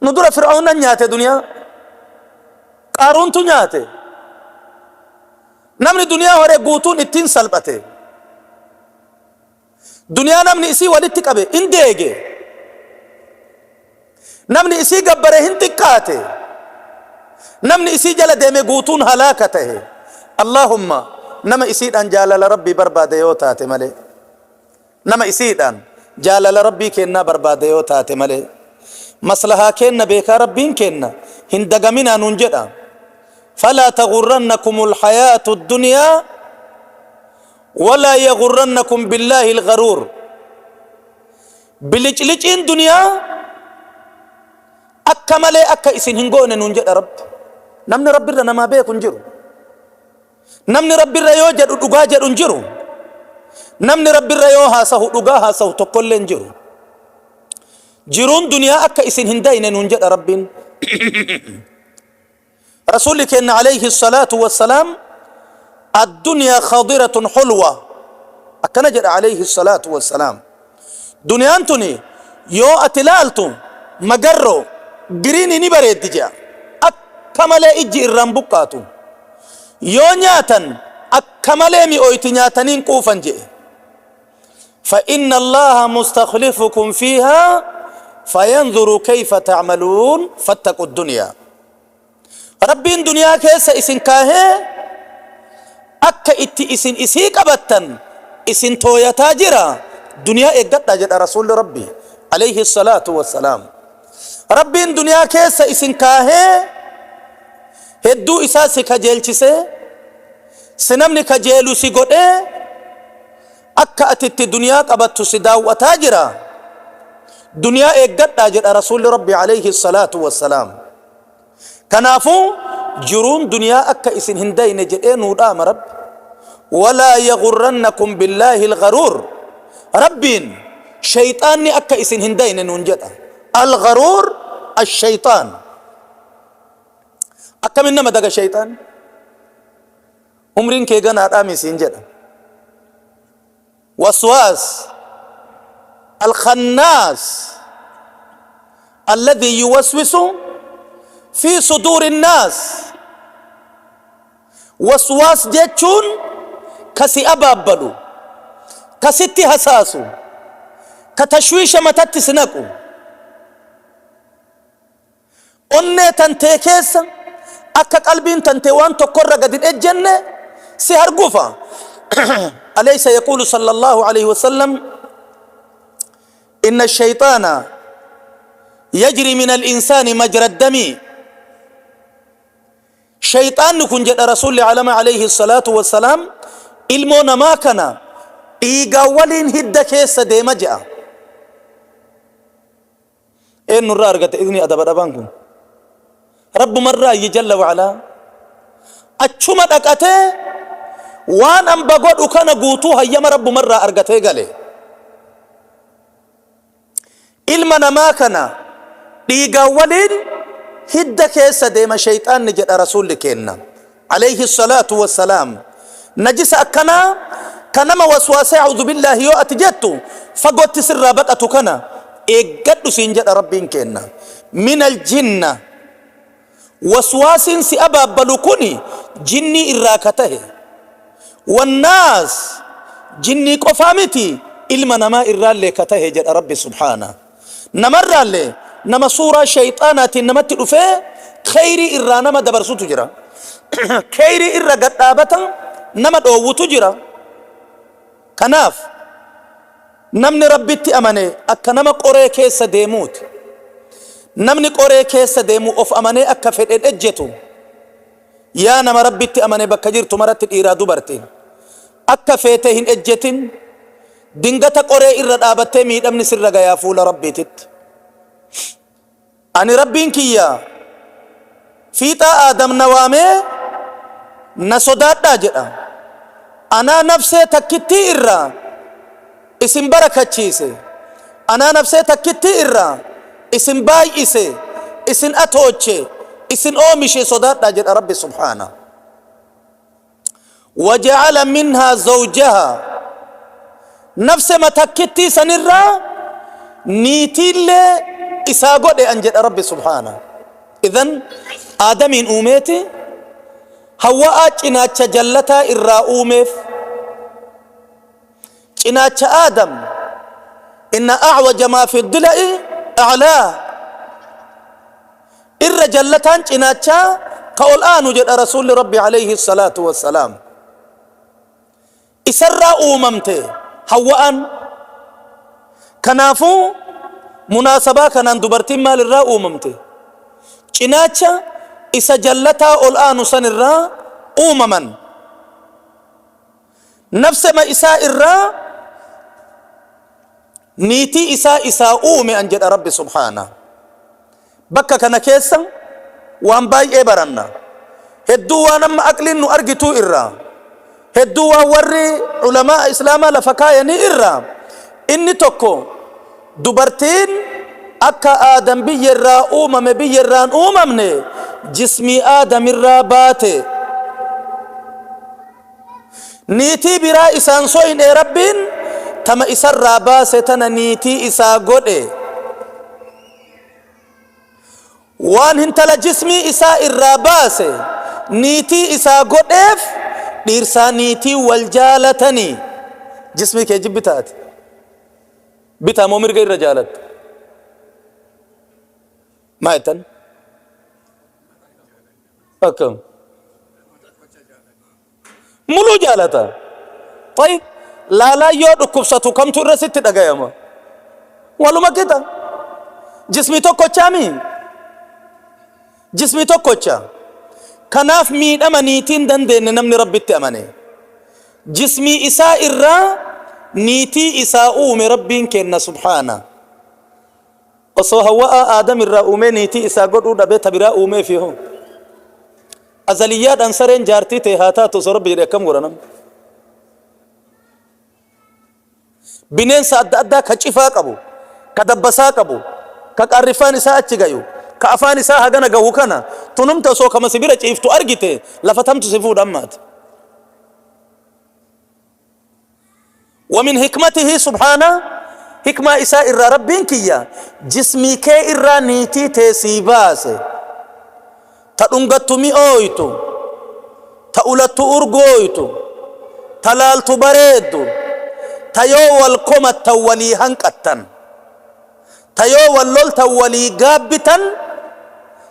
Nu dura Fir'awnan nyaate duniyaa. Qaaruuntu nyaate. Namni duniyaa hore guutuun ittiin salphate. Duniyaa namni isii walitti qabe hin deege. Namni isii gabbare hin xiqqaate. Namni isii jala deeme guutuun halaaka tahe. Allaahumma nama isiidhaan jaalala Rabbii barbaade yoo taate malee. Nama isiidhaan jaalala Rabbii keennaa barbaade yoo taate malee. Maslahaa keenna beekaa Rabbiin keenna hin dagaminaa nuun jedha. Falaa taghurrannakumul hayaatu duniyaa walaa yaghurrannakum billaahil gharuur. Bilicliciin duniyaa akka malee akka isin hin goone nuun jedha Rabbi. Namni Rabbirra namaa beeku hin jiru. Namni Rabbirra yoo jedhu dhugaa jedhu hin jiru. Namni Rabbirra yoo haasahu dhugaa haasahu tokkollee hin jiru. Jiruun duniyaa akka isin hin dayne nuun jedha Rabbiin. Rasuulli keenna alayhi salaatu wassalaam addunyaa khadiratun hulwa akkana jedha alayhi salaatu wassalaam. Duniyaan tuni yoo ati laaltu magarroo giriinii ni bareeddi jedha. Akka malee ijji irraan buqqaatu. Yoo nyaatan akka malee mi'ooyti nyaatanii hin quufan jedhe. فإن الله مستخلفكم فيها فينظر كيف تعملون فاتقوا الدنيا Rabbiin duniyaa keessa isin kaahee akka itti isin isii qabattan isin tooyataa jira duniyaa eeggadhaa jedha rasuulli Rabbi alayhi salaatu wassalaam. Rabbiin duniyaa keessa isin kaahee hedduu isaa si kajeelchisee si namni kajeelu si godhee akka ati itti duniyaa qabattu si daawwataa jira duniyaa eeggadhaa jedha rasuulli Rabbi alayhi salaatu wassalaam. Kanaafuu jiruun duniyaa akka isin hin dayne jedhee nuu dhaama Rabbi. Walaa yaghurrannakum billaahi al-gharuur. Rabbiin shayxaanni akka isin hin dayne nuun jedha. Al-gharuur ash-shayxaan. Akkamin nama daga shayxaan? Umriin kee ganaadhaa misiin jedha. Waswaas Al-Khannaas Alladhii yuwaswisu fi suduuri nnaas. Waswaas jechuun ka si abaabbalu, ka sitti hasaasu, ka tashwiisha matatti si naqu. Onnee tantee keessa akka qalbiin tantee waan tokkorra gad hin ejjenne si hargufa. Alaysa yaquulu sallallahu alayhi wasallam inna shayxaana yajri min al-insaani majra ad-dami. Shayxaanni kun jedha Rasuulli alama alayhi salaatu wassalaam ilmoo namaa kana dhiigaa waliin hidda keessa deema jedha. Eenyurraa argate iznii adaba dhabaan kun? Rabbumarraayyi jalla wa'alaa. Achuma dhaqatee waan amba godhu kana guutuu hayyama Rabbumarraa argatee gale. Ilma namaa kana dhiigaan waliin hidda keessa deema sheyxaanni jedha Rasuulli keenna. Alayhi salaatu wassalaam. Najisa akkanaa ka nama waswaasee a'uuzu billaahi yoo ati jettu fagootti sirraa baqatu kana eeggadhu siin jedha Rabbiin keenna. Minal jinna waswaasiin si abaabbalu kuni jinnii irraa ka tahe. Wannaas jinnii qofaa miti ilma namaa irraallee ka tahe jedha Rabbi subhaana. Namarraallee nama suuraa sheyxaanaatiin namatti dhufee kheyrii irraa nama dabarsutu jira. Kheyrii irra gad dhaabata nama dhoowwutu jira. Kanaaf namni Rabbitti amane akka nama qoree keessa deemuuti. Namni qoree keessa deemu of amanee akka fedhen ejjetu. Yaa nama Rabbitti amane bakka jirtu maratti dhiiraa dubartiin akka feete hin ejjetin. Dingata qoree irra dhaabattee miidhamni sirra gayaa fuula Rabbiititti. Ani Rabbiin kiyya fiixaa Aadam na waamee na sodaadhaa jedha. Anaa nafsee takkittii irraa isin barakachiise. Anaa nafsee takkittii irraa isin baay'ise, isin atooche, isin oomishe sodaadhaa jedha Rabbi subhaana. Waja'ala minhaa zawjahaa nafsema takkittii sanirraa niitiillee isaa godhe an jedha Rabbi subhaana. Idhan Aadamiin uumeeti Hawwa'aa cinaacha jallataa irraa uumeef. Cinaacha Aadam inna a'waja maa fi dila'i a'laa irra jallataan cinaachaa ka ol aanu jedha Rasuulli Rabbi alayhi salaatu wassalaam. Isarraa uumamte Hawwa'aan. Kanaafuu munaasabaa kanaan dubartiin maal irraa uumamte? Cinaacha isa jallataa ol aanu san irraa uumaman. Nafsema isaa irraa niitii isaa isaa uume an jedha Rabbi subhaana. Bakka kana keessa waan baay'ee baranna. Hedduu waan amma aqliin nu argituu irraa, hedduu waan warri ulamaa'a islaamaa lafa kaayanii irraa inni tokko dubartiin akka Aadam biyya irraa uumame biyya irraan uumamne jismii Aadam irraa baate. Niitii biraa isaan soyne Rabbiin tama isarraa baase tana niitii isaa godhe. Waan hintala jismii isaa irraa baase niitii isaa godheef dhiirsaa niitii wal jaalatanii. Jismii kee jibbitaa ati? Bitaa moo mirga irra jaalatta? Maa jettan? Akkam? Muluu jaalata. Tayyib laalaa yoo dhukkubsatu kamtu irra sitti dhagayama? Waluma qixa. Jismii tokkochaa mii? Jismii tokkocha. Kanaaf miidhama niitiin dandeenye namni Rabbitti amane. Jismii isaa irraa niitii isaa uume Rabbiin kenna subhaana. Osoo Hawwa'aa Aadam irraa uumee niitii isaa godhuu dhabee ta biraa uumeefi hoo? Azaliyyaadhaan sareen jaartii tee haa taatu osoo Rabbi jedhe akkam godha namni? Bineensa adda addaa ka cifaa qabu, ka dabbasaa qabu, ka qaarriffaan isaa achi gayu, ka afaan isaa hagana gahu kana tunumti osoo kama si bira ciiftu argite lafa tamtu si fuudha ammaati. Wamin hikmatihi subhaana hikmaa isaa irraa Rabbiin kiyya jismii kee irraa niitii tee sii baase ta dhungattu mi'ooytu ta ulattu urgooytu ta laaltu bareeddu ta yoo wal komattan walii hanqattan ta yoo wal loltan walii gaabbitan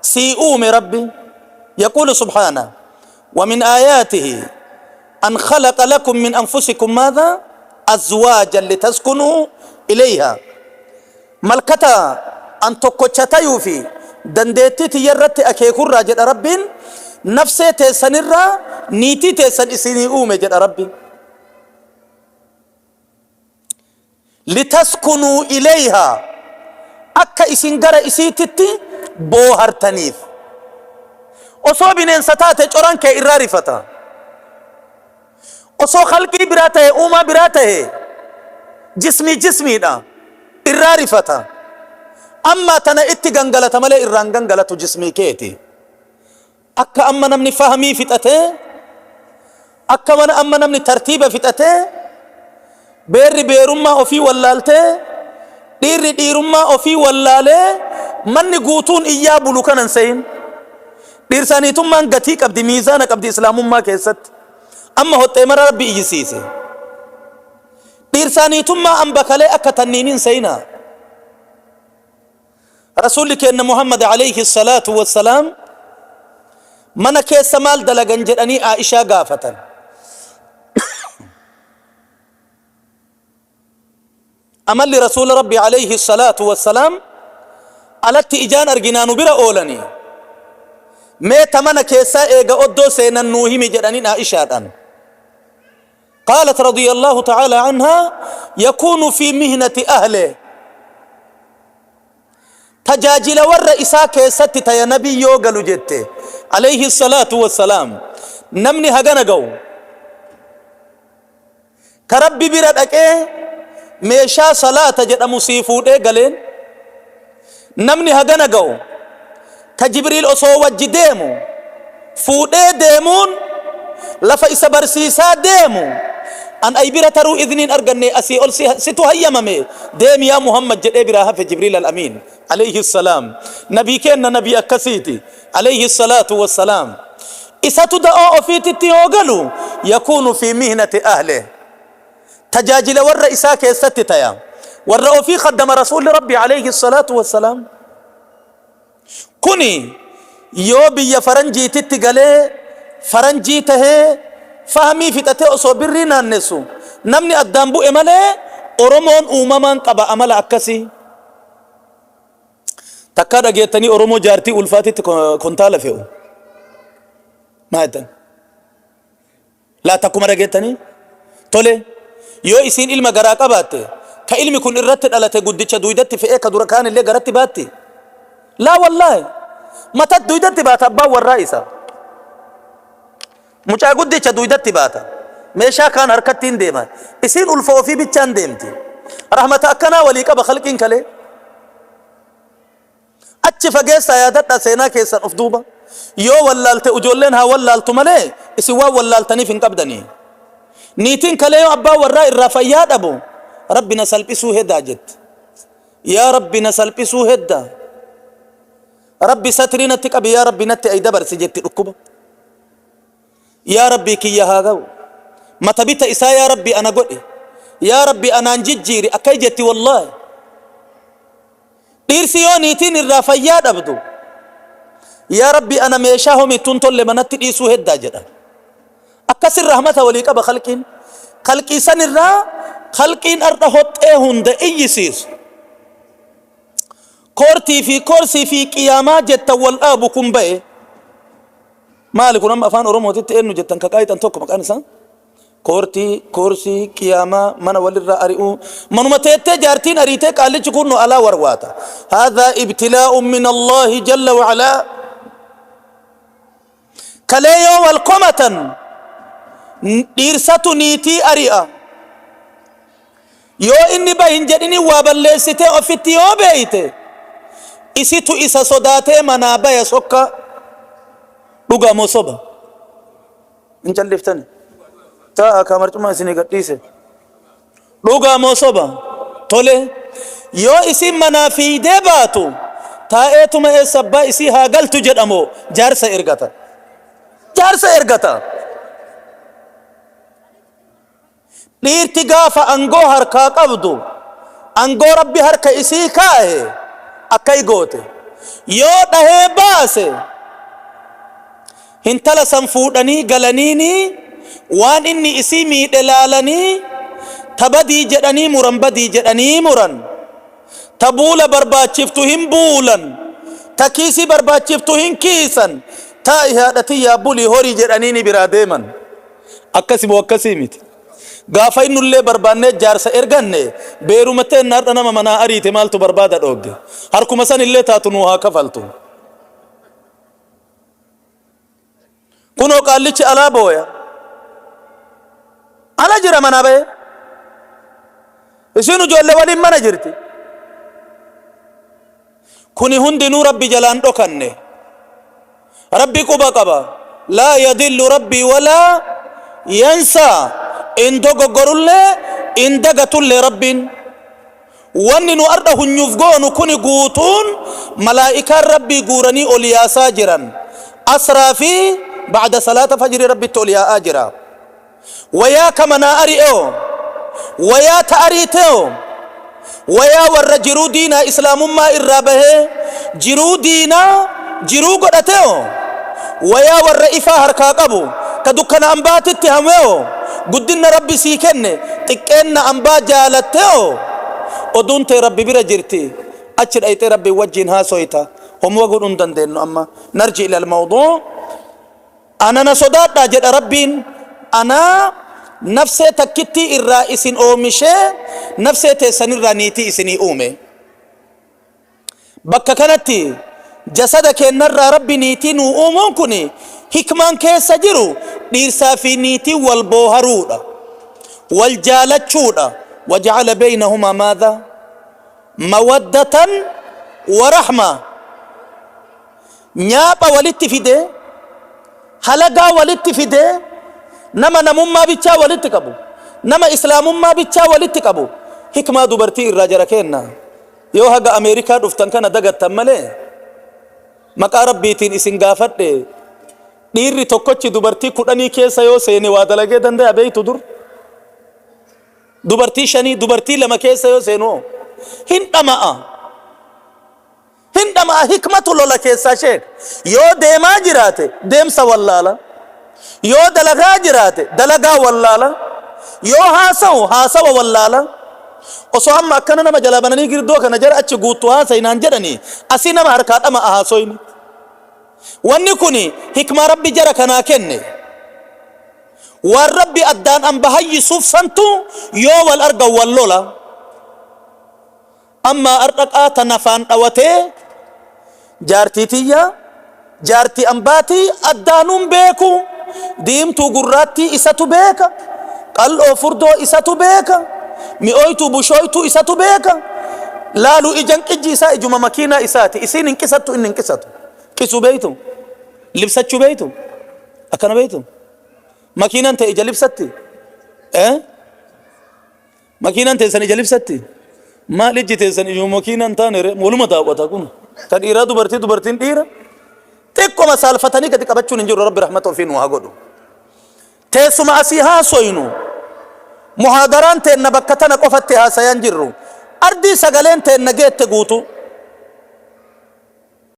sii uume Rabbi. Yaquulu subhaana wamin aayaatihi an khalaqa lakum min anfusikum maadha azwaajan litaskunuu ilayha malkata an tokkocha tayuu fi dandeettii tiyya irratti akeekurraa jedha Rabbiin nafsee teessanirraa niitii teessan isinii uume jedha Rabbi. Litaskunuu ilayhaa akka isin gara isiititti boohartaniif. Osoo bineensa taate coran kee irraa rifata. Osoo khalqii biraa tahe uumaa biraa tahe jismii jismiidha irraa rifata. Ammaa tana itti gangalata malee irraa hin gangalatu jismii keeti. Akka amma namni fahmii fixatee, akka mana amma namni tartiiba fixatee, beerri beerummaa ofii wallaaltee, dhiirri dhiirummaa ofii wallaalee, manni guutuun iyyaa bulu kana hin sehin. Dhiirsaa niitummaan gatii qabdi, miizaana qabdi islaamummaa keessatti. Amma hoxxee mara Rabbi iyyisiise. Dhiirsaa niitummaa amba kalee akka tanniin hin sehinaa. Rasuulli keenna Muhammad alayhi salaatu wassalaam mana keessa maal dalagan jedhanii Aa'ishaa gaafatan. Amalli Rasuula Rabbi alayhi salaatu wassalaam alatti ijaan arginaa nu bira oolanii. Mee ta mana keessaa eega oddoo seenan nuu himi jedhaniin Aa'ishaadhaan. Qaalat radiyallahu ta'ala anhaa yakuunu fi mihnati ahle tajaajila warra isaa keessatti taya nabii yoo galu jette alayhi salaatu wassalaam. Namni hagana ga'u ka Rabbi bira dhaqee meeshaa salaata jedhamu sii fuudhee galeen, namni hagana ga'u ka Jibriil osoo wajji deemu fuudhee deemuun lafa isa barsiisaa deemu An ay bira taruu idniin arganne, asii ol situ hayyamame, deemi yaa Muhammad jedhee biraa hafe Jibriil al-Amiin alayhi salaam. Nabii keenna nabii akkasiiti alayhi salaatu wassalaam. Isatu da'oo ofiititti yoo galu yakuunu fi mihnati ahlih, tajaajila warra isaa keessatti taya, warra ofii khaddama Rasuulli Rabbii alayhi salaatu wassalaam. Kuni yoo biyya faranjiititti galee faranjii tahee fahmii fixatee osoo birrii naannessu namni addaan bu'e malee, Oromoon uumamaan qaba amala akkasii. Takkaa dhageettanii Oromoo jaartii ulfaatitti kontaala fe'u? Maa jettan? Laa, takkuma dhageettanii? Tole, yoo isiin ilma garaa qabaatte, ka ilmi kun irratti dhalate guddicha duydatti fe'ee ka dura kaanillee garatti baatti? Laa wallaahi. Matat duydatti baata abbaan warraa isa. Mucaa guddicha duydatti baata. Meeshaa kaan harkatti hin deema. Isiin ulfa ofii bichaan deemti. Rahmata akkanaa walii qaba khalqiin kalee. Achi fageessaa yaadadhaa seenaa keessan of duuba. Yoo wallaalte ujoolleen haa wallaaltu malee isin waan wallaaltaniif hin qabdanii. Niitiin kalee yoo abbaan warraa irraa fayyaa dhabu, Rabbi na salphisuu hedaa jetti. Yaa Rabbi na salphisuu hedda. Rabbi satrii natti qabi, yaa Rabbi natti ay dabarsi jetti dhukkuba. Yaa Rabbii kiyya haa ga'u. Mata bita isaa yaa Rabbi ana godhi. Yaa Rabbi anaan jijjiiri akkai jetti wallaahi. Dhiirsi yoo niitiin irraa fayyaa dhabdu, Yaa Rabbi ana meeshaa homittuun tolle manatti dhiisuu heddaa jedha. Akkasin rahmata walii qaba khalqiin. Khalqii sanirraa khalqiin ardha hoxxee hunda iyyisiisu. Koortii fi koorsii fi qiyaamaa jettan wal dhaabu kun ba'e. Maali kun amma afaan Oromootitti eenyu jettan ka qaayixan tokko maqaan isaa? Koortii, koorsii, qiyaamaa, mana walirraa ari'uu. Manuma teettee jaartiin ariitee qaallichi kunno alaa warwaata. Haadhaa ibtilaa'un min Allaahi jalla wa'alaa. Kalee yoo wal komatan dhiirsatu niitii ari'a. Yoo inni bahi hin jedhinin waa balleessitee ofitti yoo beeyte, isitu isa sodaatee manaa baya sokka. Dhugaa moo soba? Hin calliftani? Taa'a kaa, marcuma isinii gadhiise. Dhugaa moo soba? Tole. Yoo isiin manaa fiiydee baatu taa'eetuma eessa abbaa isii haa galtu jedhamoo jaarsa ergata? Jaarsa ergata. Dhiirti gaafa angoo harkaa qabdu, angoo Rabbi harka isii kaahe akkai goote. Yoo dhahee baase hintala san fuudhanii galaniinii waan inni isii miidhe laalanii, ta badii jedhanii muran badii jedhanii muran. Ta buula barbaachiftu hin buulan. Ta kiisii barbaachiftu hin kiisan. Taa'i haadha tiyyaa, bulii horii jedhaniini biraa deeman. Akkasi moo akkasii miti? Gaafa innullee barbaannee jaarsa erganne, beeruma teenna har'a nama manaa ariite maaltu barbaada dhoogge? Harkuma sanillee taatu nuu haa kafaltu. Kunoo qaallichi alaa booya. Ala jira manaa bahee. Isiin ijoollee waliin mana jirti. Kuni hundinuu Rabbi jalaan dhokanne. Rabbi quba qaba. Laa yadillu Rabbii walaa yansaa. In dogoggorullee in dagatullee Rabbiin. Wanni nu ardha hunyuuf goonu kuni guutuun malaa'ikaan Rabbii guuranii ol yaasaa jiran. Asraa fi ba'da salaata fajrii Rabbitti ol yaa'aa jira. Wayaa ka manaa ari'eoo, wayaa ta ariiteoo, wayaa warra jiruu diinaa islaamummaa irraa bahee jiruu diinaa jiruu godhateoo, wayaa warra ifaa harkaa qabu ka dukkana ambaatitti hameoo, guddinna Rabbi sii kenne xiqqeenna ambaa jaalatteoo, oduun tee Rabbi bira jirti, achi dhayxee Rabbiin wajjiin haasoyta. Homuwa godhuu hin dandeennu amma. Narji ilal mawduu. Ana na sodaadhaa jedha Rabbiin, anaa nafsee takkittii irraa isin oomishee nafsee teessanirraa niitii isinii uume. Bakka kanatti jasada keennarraa Rabbi niitii nuu uumuun kun hikmaan keessa jiru dhiirsaa fi niitiin wal booharuudha. Wal jaalachuudha. Waja'ala beeynahumaa maadhaa? Mawaddatan wa rahmaa. Nyaapha walitti fidee, halagaa walitti fidee, nama namummaa bichaa walitti qabu. Nama islaamummaa bichaa walitti qabu hikmaa dubartii irraa jara keenna. Yoo haga Ameerikaa dhuftan kana dagattan malee maqaa Rabbiitiin isin gaafadhe, dhiirri tokkochi dubartii kudhanii keessa yoo seene waa dalagee dandaya beeytu? Dur dubartii shanii, dubartii lama keessa yoo seenu hoo hin dhama'a, hin dhama'a. Hikmatu lola keessaa sheek. Yoo deemaa jiraate deemsa wallaala, yoo dalagaa jiraate dalagaa wallaala, yoo haasawu haasawa wallaala. Osoo amma akkana nama jalaa bananii girdoo kana jara achi guuttu haasayinaan jedhanii asii nama harkaa dhama'a haasoyni. Wanni kun hikmaa Rabbi jara kanaa kenne. Waan Rabbi addaan an bahayyisuuf santu yoo wal argan wal lola. Ammaa ardha qaata nafaan dhawatee jaartii tiyya, jaartii ambaatii addaanuun beeku. Diimtuu gurraattii isatu beeka, qal'oo furdoo isatu beeka, mi'ooytuu bushooytuu isatu beeka. Laalu ijan qijji isaa ijuma makiinaa isaati. Isiin hin qisattu, inni hin qisatu. Qisuu beeytu? Libsachuu beeytu? Akkana beeytu? Makiinaan ta'e ija libsatti? Eh? Makiinaan teessan ija libsatti? Maal ijji teessan ijuma makiinaan taane ree? Waluma daawwata kun. Kan dhiiraa dubartii, dubartiin dhiira. Xiqqoma saalfatanii gadi qabachuun hin jiru. Rabbi rahmata ofii nu haa godhu. Teessuma asii haasoynu. Muhaadaraan teenna bakka tana qofatti haasayaan jirru. Ardii sagaleen teenna geette guutuu.